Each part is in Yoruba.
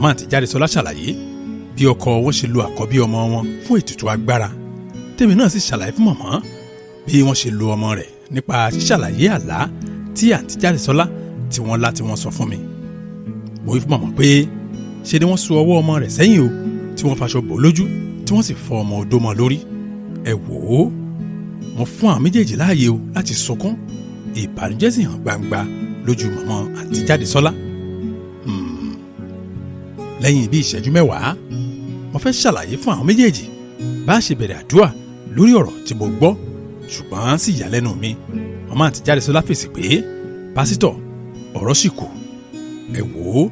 Màmá àǹtí Jádesọ́lá ṣàlàyé bí ọkọ wọn ṣe lo àkọ́bí ọmọ wọn fún ètùtù agbára. Tèmi náà sì ṣàlàyé fún màmá bí wọ́n ṣe lo ọmọ rẹ̀ nípa ṣíṣàlàyé àlá tí àǹtí Jádesọ́lá tí wọ́n lá tí wọ́n sọ fún mi. Mo wí fún màmá pé ṣe ni wọ́n so ọwọ́ ọmọ rẹ̀ sẹ́yìn o, tí wọ́n faṣọ bò lójú, tí wọ́n sì fọ ọmọ odó mọ́ lórí. Ẹ wò ó, mo fún àwọn méjèèjì láàyè o láti sunkún. Ìbànújẹ́ sì hàn gbangba lójú màmá àǹtí Jádesọ́lá. Lẹ́yìn bí ìṣẹ́jú 10, mo fẹ́ ṣàlàyé fún àwọn méjèèjì bá a ṣe bẹ̀rẹ̀ àdúrà lórí ọ̀rọ̀ tí mo gbọ́, ṣùgbọ́n sì ìyàlẹ́nu mi, màmá àǹtí Jádesọ́lá fèsì pé, "Pásítọ̀, ọ̀rọ̀ sì kù." Ẹ wò ó,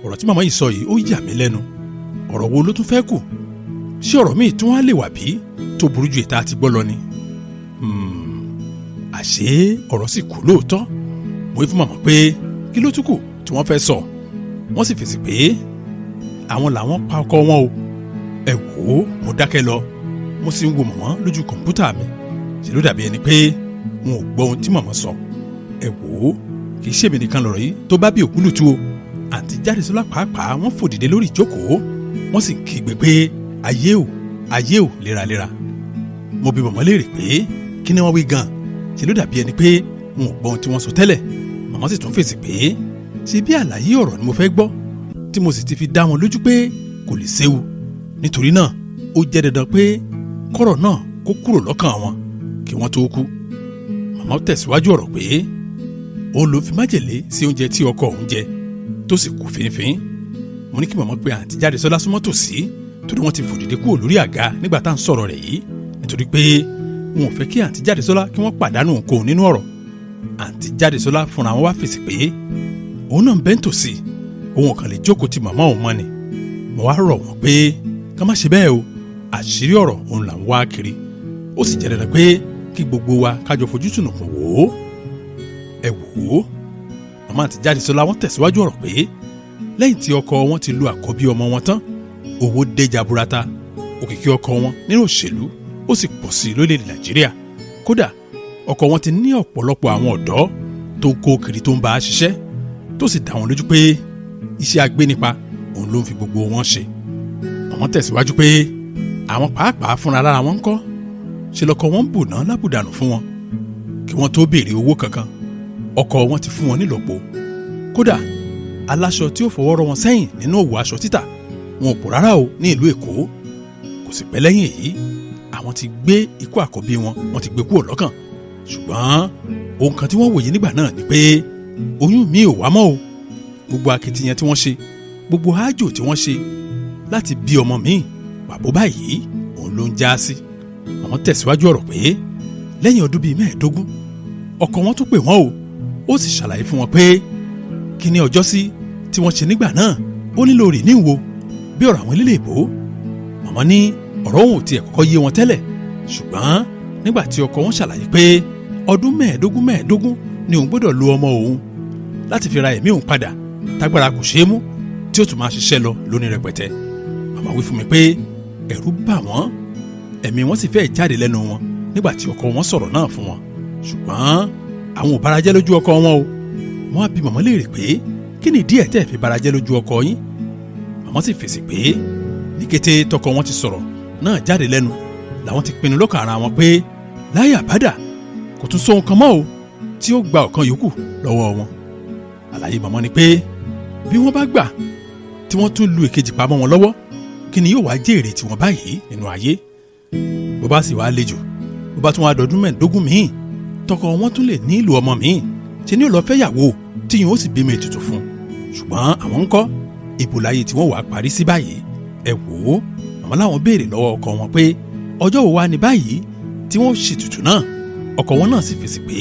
ọ̀rọ̀ tí màmá yìí sọ yìí, ó yà mí lẹ́nu. Ọ̀rọ̀ wo ló tún fẹ́ kù? Ṣé ọ̀rọ̀ míì tún wá lè wà bí tó burú ju èyí tá a ti gbọ́ lọ ni? Àṣé ọ̀rọ̀ sì kù lóòótọ́. Mo wí fún màmá pé kí ló tún kù tí wọ́n fẹ́ sọ? Wọ́n sì fèsì pé àwọn làwọn pa ọkọ wọn o. Ẹ wò ó, mo dákẹ́ lọ, mo sì ń wo màmá lójú kọ̀ǹpútà mi. Ṣe ló dàbí ẹni pé n ò gbọ́ ohun tí màmá sọ. Ẹ wò ó, kì í ṣèmi nìkan lọ̀rọ̀ yìí tó bá bí òkúlùtù o. Àǹtí Jádesọ́lá pàápàá, wọ́n fò dìde lórí ìjókòó, wọ́n sì kígbe pé, "Ayé o, ayé o!" léraléra. Mo bi màmá léèrè pé kí ni wọ́n wí gan? Ṣe ló dàbí ẹni pé n ò gbọ́ ohun tí wọ́n sọ tẹ́lẹ̀. Màmá sì tún fèsì pé ṣe bí àlàyé ọ̀rọ̀ ni mo fẹ́ gbọ́, tí mo sì ti fi dá wọn lójú pé kò lè séwu. Nítorí náà, ó jẹ́ dandan pé kọ́rọ̀ náà kó kúrò lọ́kàn wọn kí wọ́n tó kú. Màmá tẹ̀síwájú ọ̀rọ̀ pé òun ló fi májèlé sí oúnjẹ tí ọkọ òun jẹ tó sì kú fínfín. Mo ní kí màmá pé àǹtí Jádesọ́lá súnmọ́ tòsí, torí wọ́n ti fò dìde kúrò lórí àga nígbà tá à ń sọ̀rọ̀ rẹ̀ yìí, nítorí pé wọn ò fẹ́ kí àǹtí Jádesọ́lá kí wọ́n pàdánù ohunkóhun nínú ọ̀rọ̀. Àǹtí Jádesọ́lá fúnra wọn wá fèsì pé òun náà ń bẹ́ ń tòsí, òun kàn lè jókòó ti màmá òun mọ́ ni. Mo wá rọ̀ wọ́n pé ká má ṣe bẹ́ẹ̀ o. Àṣírí ọ̀rọ̀ òun là ń wá kiri, ó sì jẹ́ dandan pé kí gbogbo wa kájọ fojú sùnùkùn wò ó. Ẹ wò ó, màmá àǹtí Jádesọ́lá, wọ́n tẹ̀síwájú ọ̀rọ̀ pé lẹ́yìn tí ọkọ wọn ti lu àkọ́bí ọmọ wọn tán, owó dé jaburata. Òkìkí ọkọ wọn nínú òṣèlú ó sì pọ̀ sí i lórílẹ̀‐èdè Nàìjíríà. Kódà, ọkọ wọn ti ní ọ̀pọ̀lọpọ̀ àwọn ọ̀dọ́ tó ń kó kiri tó ń bá a ṣiṣẹ́, tó sì dá wọn lójú pé iṣẹ́ agbénipa òun ló ń fi gbogbo wọn ṣe. Àwọn tẹ̀síwájú pé àwọn pàápàá fúnra lára wọn ń kọ́ ṣe lọ́kọ wọn ń bù ná lábùdànù fún wọn. Kí wọ́n tó béèrè owó kankan, ọkọ wọn ti fún wọn nílọ́po. Kódà, aláṣọ tí ó fọwọ́ rọ́ wọn sẹ́yìn nínú òwò aṣọ títà wọn ò pọ̀ rárá o ní ìlú Èkó. Kò sì pẹ́ lẹ́yìn èyí, àwọn ti gbé ikú àkọ́bí wọn, wọ́n ti gbé kúrò lọ́kàn. Ṣùgbọ́n ohun kan tí wọ́n wòye nígbà náà ni pé oyún mi ò wá mọ́ o. Gbogbo akitiyan tí wọ́n ṣe, gbogbo ájò tí wọ́n ṣe láti bí ọmọ míì, pàbó báyìí òun ló ń já sí. Àwọn tẹ̀síwájú ọ̀rọ̀ pé lẹ́yìn ọdún bíi 15, ọkọ wọn tún pè wọ́n o, ó sì ṣàlàyé fún wọn pé kí ni ọjọ́ sí tí wọ́n ṣe nígbà náà, ó nílò rè ní ìwò bí ọ̀rọ̀ àwọn eléyìí. Màmá ní ọ̀rọ̀ òun ò tiẹ̀ kọ́kọ́ yé wọn tẹ́lẹ̀, ṣùgbọ́n nígbà tí ọkọ wọn ṣàlàyé pé ọdún 15 15 ni òun gbọ́dọ̀ lo ọmọ òun láti fi ra ẹ̀mí òun padà, tágbára kò ṣeé mú, tí ó tún máa ṣiṣẹ́ lọ lóní rẹpẹtẹ. Màmá wí fún mi pé ẹ̀rù bà wọ́n, ẹ̀mí wọn sì fẹ́ jáde lẹ́nu wọn nígbà tí ọkọ wọn sọ̀rọ̀ náà fún wọn, ṣùgbọ́n àwọn ò barajẹ́ lójú ọkọ wọn o. Wọ́n á bi màmá léèrè pé kí ni díẹ̀ tẹ́ fi barajẹ́ lójú ọkọ yín? Màmá sì fèsì pé ní kété tọkọ wọn ti sọ̀rọ̀ náà jáde lẹ́nu làwọn ti pinnu lọ́kàn ara wọn pé láyé àbádà, kò tún sóhun kan mọ́ o tí ó gba ọ̀kan yòókù lọ́wọ́ wọn. Àlàyé màmá ni pé bí wọ́n bá gbà tí wọ́n tún lu èkejì pamọ́ wọn lọ́wọ́, kí ni yóò wá jèrè tiwọn báyìí nínú ayé? Bó bá sì wá le jù, bó bá tún wá dọdún 15 míì, tọkọ wọn tún lè nílò ọmọ míì, ṣe ní ó lọ fẹ́yàwó tí yóò sì bímọ ètùtù fún. Ṣùgbọ́n àwọn ń kọ́ ìbò láyé tí wọ́n wàá parí sí báyìí? Ẹ wò ó, màmá láwọn béèrè lọ́wọ́ ọkọ wọn pé ọjọ́ wo wá ní báyìí tí wọ́n ṣètùtù náà? Ọkọ wọn náà sì fèsì pé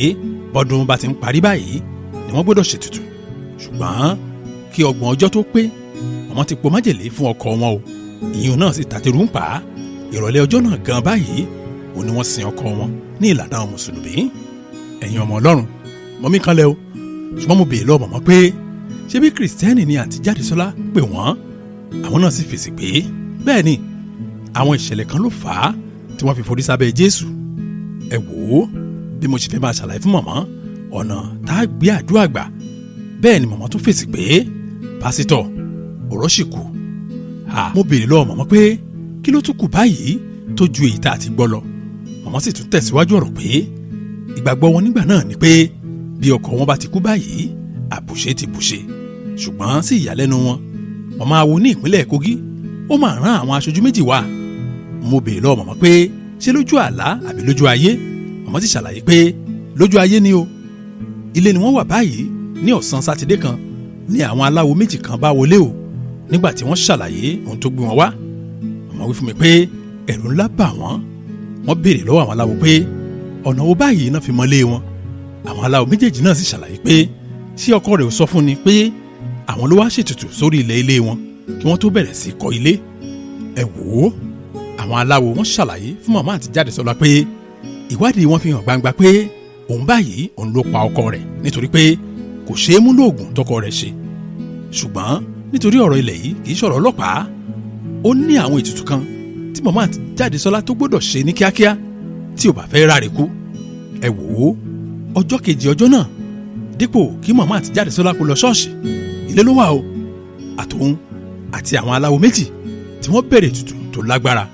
bọ́dún bá ti ń parí báyìí ni wọ́n gbọ́dọ̀ ṣètùtù. Ṣùgbọ́n kí 30 ọjọ́ tó pé, àwọn ti po májèlé fún ọkọ wọn o. Ìyún náà sì tàtẹrù ń pa á. Ìrọ̀lẹ́ ọjọ́ náà gan báyìí òun ni wọ́n sin ọkọ wọn ní ìlànà mùsùlùmí. Ẹ̀yin ọmọ Ọlọ́run, mọ̀mí kan lẹ o. Ṣùgbọ́n mo béèrè lọ́wọ́ màmá pé ṣé bí Kìrìsìtẹ́nì ni àǹtí Jádesọ́lá pè wọ́n? Àwọn náà sì fèsì pé bẹ́ẹ̀ ni, àwọn ìṣẹ̀lẹ̀ kan ló fà á tí wọ́n fi forí sábẹ́ Jésù. Ẹ wò ó, bí mo ṣe fẹ́ máa ṣàlàyé fún màmá ọ̀nà tá a gbé àdúrà gbà, bẹ́ẹ̀ ni màmá tún fèsì pé, "Pásítọ̀, Ọ̀rọ̀ sì kù. Mo béèrè lọ́wọ́ màmá pé kí ló tún kù báyìí tó ju èyí tá a ti gbọ́ lọ. Màmá sì tún tẹ̀síwájú ọ̀rọ̀ pé ìgbàgbọ́ wọn nígbà náà ni pé bí ọkọ wọn bá ti kú báyìí, àbùṣe ti bùṣe. Ṣùgbọ́n sí ìyàlẹ́nu wọn, màmá awo ní ìpínlẹ̀ Kogi ó máa rán àwọn aṣojú méjì wá. Mo béèrè lọ́wọ́ màmá pé ṣé lójú àlá àbí lójú ayé? Màmá sì ṣàlàyé pé lójú ayé ni o. Ilé ni wọ́n wà báyìí ní ọ̀sán Sátidé kan ní àwọn aláwo méjì kan bá wọlé o. Nígbà tí wọ́n ṣàlàyé ohun tó gbé wọn wá, màmá wí fún mi pé ẹ̀rù ńlá bà wọ́n. Wọ́n béèrè lọ́wọ́ àwọn aláwo pé ọ̀nà wo báyìí náà fi mọ́lé wọn. Àwọn aláwo méjèèjì náà sì ṣàlàyé pé ṣé ọkọ rẹ̀ ò sọ fún ni pé àwọn ló wá ṣètùtù sórí ilẹ̀ ilé wọn kí wọ́n tó bẹ̀rẹ̀ sí kọ́ ilé. Ẹ wò ó, àwọn aláwo wọ́n ṣàlàyé fún màmá àti Jádesọ́lá pé ìwádìí wọn fi hàn gbangba pé òun báyìí òun ló pa ọkọ rẹ̀, nítorí pé kò ṣeé mú lóògùn tọkọ rẹ̀ ṣe. Ṣùgbọ́n nítorí ọ̀rọ̀ ilẹ̀ yìí kì í ṣọ̀rọ̀ ọlọ́pàá, ó ní àwọn ètùtù kan tí màmá àti Jádesọ́lá tó gbọ́dọ̀ ṣe ní kíákíá tí ò bá fẹ́ ráre kú. Ẹ wò ó, ọjọ́ kejì ọjọ́ náà, dípò kí màmá àti Jádesọ́lá kó lọ ṣọ́ọ̀ṣì, ilé ló wà o, àtòun àti àwọn aláwo méjì tí wọ́n bẹ̀rẹ̀ ètùtù tó lágbára.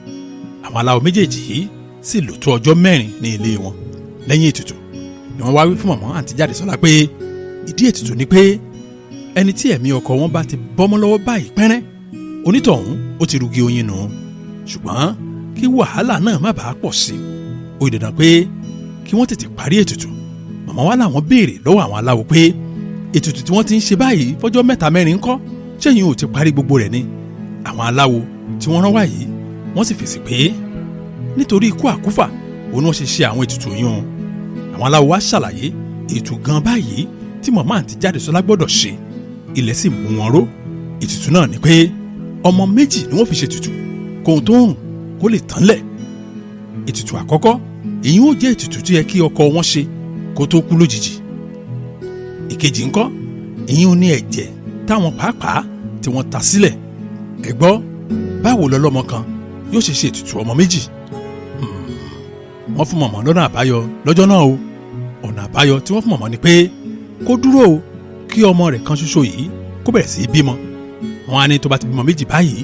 Àwọn aláwo méjèèjì yìí sì lò tó ọjọ́ 4 ní ilé wọn. Lẹ́yìn ètùtù ni wọ́n wá wí fún màmá àti Jádesọ́lá pé ìdí ètùtù ni pé ẹni tí ẹ̀mí ọkọ wọn bá ti bọ́mọ́ lọ́wọ́ báyìí pẹ́rẹ́, onítọ̀hún ó ti rugi oyin nù. Ṣùgbọ́n kí wàhálà náà má bàa pọ̀ sí i, ó dandan pé kí wọ́n tètè parí ètùtù. Màmá wa làwọn béèrè lọ́wọ́ àwọn aláwo pé ètùtù tí wọ́n ti ń ṣe báyìí fọjọ́ 3 mẹ́rin ńkọ́, ṣẹ́yìn ò ti parí gbogbo rẹ̀ ni? Àwọn aláwo tí wọ́n rán wá yìí wọ́n sì fèsì pé nítorí ikú àkúfà òun ni wọ́n ṣe ṣe àwọn ètùtù yìí o. Àwọn aláwo wa ṣàlàyé ètò gan báyìí tí màmá àti Jádesọ́lá gbọ́dọ̀ ṣe, ilẹ̀ sì mú wọn ró. Ètùtù náà ni pé ọmọ méjì ni wọ́n fi ṣe ètùtù kóhun tó ń rùn kó lè tán lẹ̀. Ètùtù àkọ́kọ́, èyí ó jẹ́ ètùtù tó yẹ kí ọkọ wọn ṣe kó tó kú lójijì. Ìkejì ńkọ́, èyí ò ní ẹ̀jẹ̀ táwọn pàápàá tí wọ́n ta sílẹ̀. Ẹ gbọ́, báwo lọlọ́mọ kan yóò ṣe ṣe ètùtù ọmọ méjì? Wọ́n fún mọ̀mọ́ lọ́nà àbáyọ lọ́jọ́ náà o. Ọ̀nà àbáyọ tí wọ́n fún mọ̀mọ́ ni pé kó dúró o, kí ọmọ rẹ̀ kan ṣoṣo yìí kó bẹ̀rẹ̀ sí í bímọ. Wọ́n á ní tó bá ti bímọ méjì báyìí,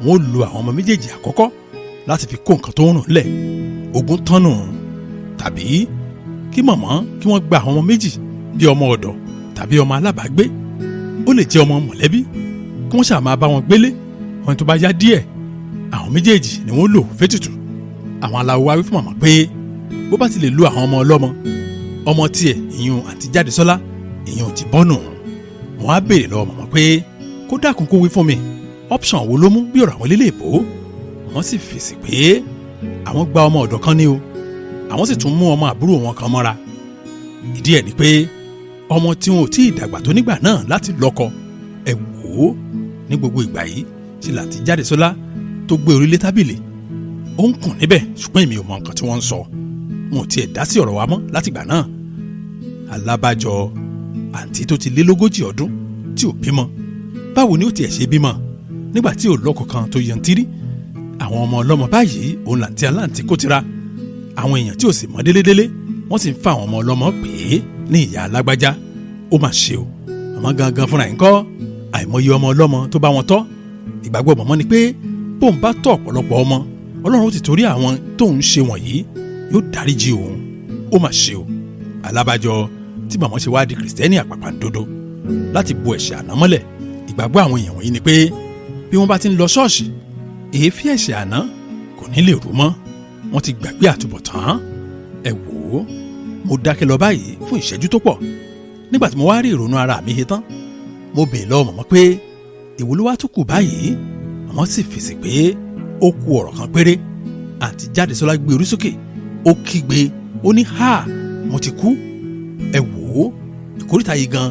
wọ́n ó lo àwọn ọmọ méjèèjì àkọ́kọ́ láti fi kó nǹkan tó ń rùn lẹ̀, ogún tọ́nù. Tàbí kí mọ̀mọ́ kí wọ́n gba àwọn ọmọ méjì bí ọmọ ọ̀dọ̀ tàbí ọmọ alábàágbé, ó lè jẹ́ ọmọ mọ̀lẹ́bí, kí wọ́n ṣáà máa bá wọn gbélé wọn. Tó bá yá díẹ̀, àwọn méjèèjì ni wọ́n lò fétùtù. Àwọn aláwo wá wí fún màmá pé bó bá ti lè lo àwọn ọmọ ọlọ́mọ, ọmọ tiẹ̀ ìyún àti Jádesọ́lá ìyún ti bọ́nù. Wọ́n á béèrè lọ́wọ́ màmá pé kó dákun kó wí fún mi, option wo ló mú bí ọ̀rọ̀ àwọn eléyìí bò. Wọ́n sì fèsì pé àwọn gba ọmọ ọ̀dọ̀ kan ní o, àwọn sì tún mú ọmọ àbúrò wọn kan mọ́ra. Ìdí ẹ̀ ni pé ọmọ tí wọn ò tí ì dàgbà tó nígbà náà láti lọ́kọ. Ẹ wò ó, ní gbogbo ìgbà yìí ṣe láti Jádesọ́lá tó gbé orí lé tábìlì, ó ń kùn níbẹ̀, ṣùgbọ́n èmi ò mọ nǹkan tí wọ́n ń sọ. Wọn ò tiẹ̀ dá sí ọ̀rọ̀ wa mọ́ látìgbà náà. Alábàjọ, àǹtí tó ti lé 40 ọdún tí ò bímọ, báwo ni ó tiẹ̀ ṣe bímọ nígbà tí ò lọ́kọ kan tó yantírí? Àwọn ọmọ ọlọ́mọ báyìí òun làǹtí aláǹtí kó tira. Àwọn èèyàn tí ò sì mọ́ délédélé, wọ́n sì ń fa àwọn ọmọ ọlọ́mọ pè é ní ìyá alágbájá. Ó mà ṣe o. Màmá gangan fúnra ẹ̀ ń kọ́, àìmọye ọmọ ọlọ́mọ tó bá wọn tọ́. Ìgbàgbọ́ mọ̀mọ́ ni pé bóun bá tọ́ ọ̀pọ̀lọpọ̀ ọmọ, Ọlọ́run ó ti torí àwọn tóun ṣe wọ̀nyí yóò dáríjì òun. Ó mà ṣe o. Alábàjọ tí màmá ṣe wá di Kìrìsìtẹ́nì àpàpàǹdodo láti bo ẹ̀ṣẹ̀ àná mọ́lẹ̀. Ìgbàgbọ́ àwọn èèyàn wọ̀nyí ni pé bí wọ́n bá ti ń lọ ṣọ́ọ̀ṣì, èéfín ẹ̀ṣẹ̀ àná kò ní lè rú mọ́. Wọ́n ti gbàgbé àtúbọ̀tán. Ẹ wò ó, mo dákẹ́ lọ báyìí fún ìṣẹ́jú tó pọ̀. Nígbà tí mo wá rí ìrònú ara mi he tán, mo bèè lọ́wọ́ màmá pé èwo ló wá tún kù báyìí? Màmá sì fèsì pé ó kù ọ̀rọ̀ kan péré. Àǹtí Jádesọ́lá gbé orí sókè, ó kígbe, ó ní, "Ha, mo ti kú!" Ẹ wò ó, ìkórìtà yìí gan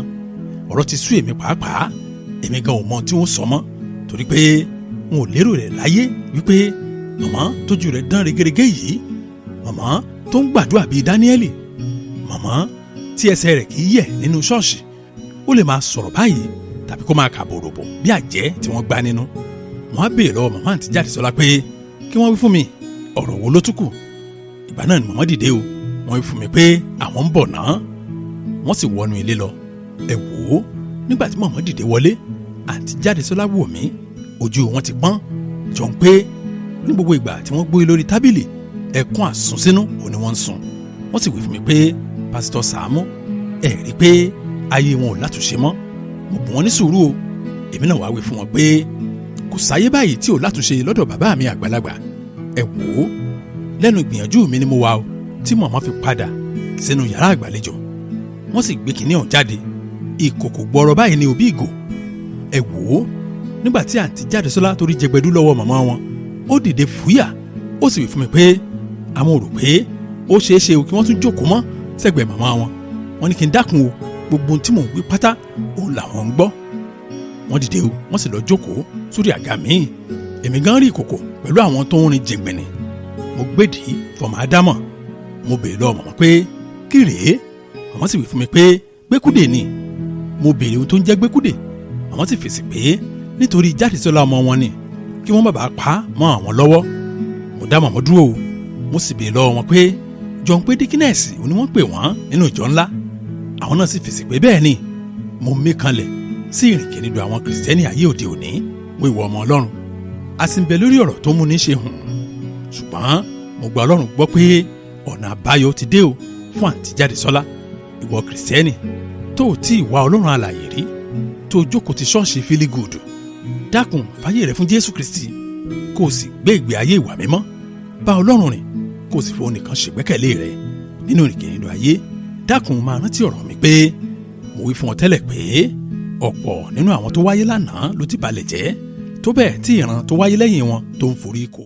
ọ̀rọ̀ ti sú èmi pàápàá. Èmi gan ò mọ ohun tí wọ́n sọ mọ́, torí pé n ò lérò rẹ̀ láyé wípé màmá tójú rẹ̀ dán regerege yìí, màmá tó ń gbàdúrà bíi Dáníẹ́lì, màmá tí ẹsẹ̀ rẹ̀ kì í yẹ̀ nínú ṣọ́ọ̀ṣì, ó lè máa sọ̀rọ̀ báyìí tàbí kó máa kà bòròbò bí àjẹ́ tí wọ́n gbá nínú. Wọ́n á béèrè lọ́wọ́ màmá àǹtí Jádesọ́lá pé kí wọ́n wí fún mi, ọ̀rọ̀ wo ló tún kù? Ìgbà náà ni màmá dìde o. Wọ́n wí fún mi pé àwọn ń bọ̀ náà, wọ́n sì wọnú ilé lọ. Ẹ wò ó, nígbà tí màmá dìde wọlé, Àǹtí Jádesọ́lá wò mí, ojú wọn ti pọ́n jọ ń pé ní gbogbo ìgbà tí wọ́n gbóyè lórí tábìlì, ẹkún àsunsínú òní wọ́n ń sùn. Wọ́n sì wí fún mi pé, "Pásítọ̀ Sàámú, ẹ rí i pé ayé wọn ò látúnṣe mọ́." Mo bù wọ́n ní sùúrù o. Èmi náà wá wí fún wọn pé kò sáyé báyìí tí ò látúnṣe lọ́dọ̀ bàbá mi àgbàlagbà. Ẹ wò ó, lẹ́nu ìgbìyànjú mi ni mo wà o tí màmá fi padà sínú yàrá àgbàlejò. Wọ́n sì gbé kinní ọ̀hún jáde, ìkòkò gbọ́rọ̀ báyìí ní òbí ìgò. Ẹ wò ó, nígbà tí àǹtí Jádesọ́lá torí jẹgbẹdú lọ́wọ́ màmá wọn, ó dìde fúyà, ó sì wí fún mi pé àwọn ò rò pé ó ṣeé ṣe o kí wọ́n tún jókòó mọ́ sẹ́gbẹ̀ẹ́ màmá wọn. Wọ́n ní kí n dákun o, gbogbo ohun tí mò ń wí pátá òun làwọn ń gbọ́. Wọ́n dìde o, wọ́n sì lọ jókòó sórí àga míì. Èmi gan rí ìkòkò pẹ̀lú àwọn tó ń rin jìngbìnì. Mo gbèdì fọmọ ádámọ̀. Mo béèrè lọ́wọ́ màmá pé kí rèé. Màmá sì wí fún mi pé gbẹ́kúdè ni. Mo béèrè ohun tó ń jẹ́ gbẹ́kúdè. Màmá sì fèsì pé nítorí Jádesọ́lá ọmọ wọn ni, kí wọ́n bàbá pa á mọ́ àwọn lọ́wọ́. Mo dá màmá dúró o, mo sì béèrè lọ́wọ́ wọn pé jọ ń pé deaconess òní wọ́n pè wọ́n nínú ìjọ ńlá. Àwọn náà sì fèsì pé bẹ́ẹ̀ ni. Mo mí kanlẹ̀ sí ìrìnkèrindò àwọn Kìrìsìtẹ́nì ayé òde òní. Mo ìwọ ọmọ Ọlọ́run, a sì ń bẹ lórí ọ̀rọ̀ tó múni ṣe hùn, ṣùgbọ́n mo gba Ọlọ́run gbọ́ pé ọ̀nà àbáyọ ti dé o fún àǹtí Jádesọ́lá. Ìwọ Kìrìsìtẹ́nì tó o tí ì wá Ọlọ́run alààyè rí, tó o jókòó ti ṣọ́ọ̀ṣì feel good, dákun, fàyè rẹ fún Jésù Kristi, kó o sì gbé ìgbé ayé ìwà mímọ́, bá Ọlọ́run rìn, kó o sì fi òun nìkan ṣègbẹ́kẹ̀lé rẹ nínú ìrìnkèrindò ayé. Dákun, máa rántí ọ̀rọ̀ mi pé mo wí fún ọ tẹ́lẹ̀ pé ọ̀pọ̀ nínú àwọn tó wáyé lánàá ló ti balẹ̀ jẹ́ tó bẹ́ẹ̀ tí ìran tó wáyé lẹ́yìn wọn tó ń forí kó.